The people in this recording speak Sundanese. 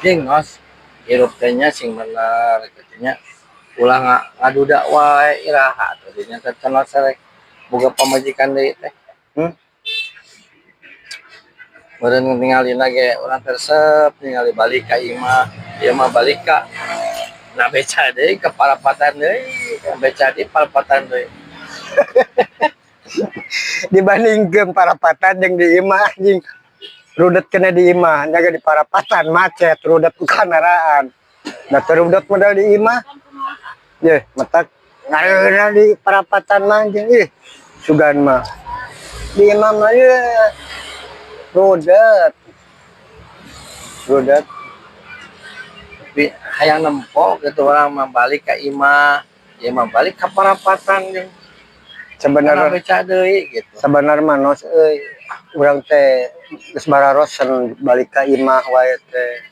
Jeung Nos, hirup teh nya sing bener kitu nya. Ulah ngaduda wae, iraha atuh dinya teh cenah rek boga pamajikan deui teh? Hmm? Meureun ningalina ge urang teh resep ningali balik ka imah, ieu mah balik ka na beca deui, ka parapatan deui, beca deui, parapatan deui. Dibandingkeun parapatan jeung di imah, anjing, rudet kena di imah. Nyaga di parapatan macet, rudet ku kendaraan. Da teu rudet modal di imah ye, matak ngareuna di parapatan mah, anjing. Ih, sugan mah di imah mah ye rudet rudet. Tapi hayang nempo gitu, urang mah balik ka imah, ieu mah balik ka parapatan jeung Sebenarnya beca deui gitu. Sebenarnya mah, Nos euy, urang teh geus bararosen balik ka imah wae teh.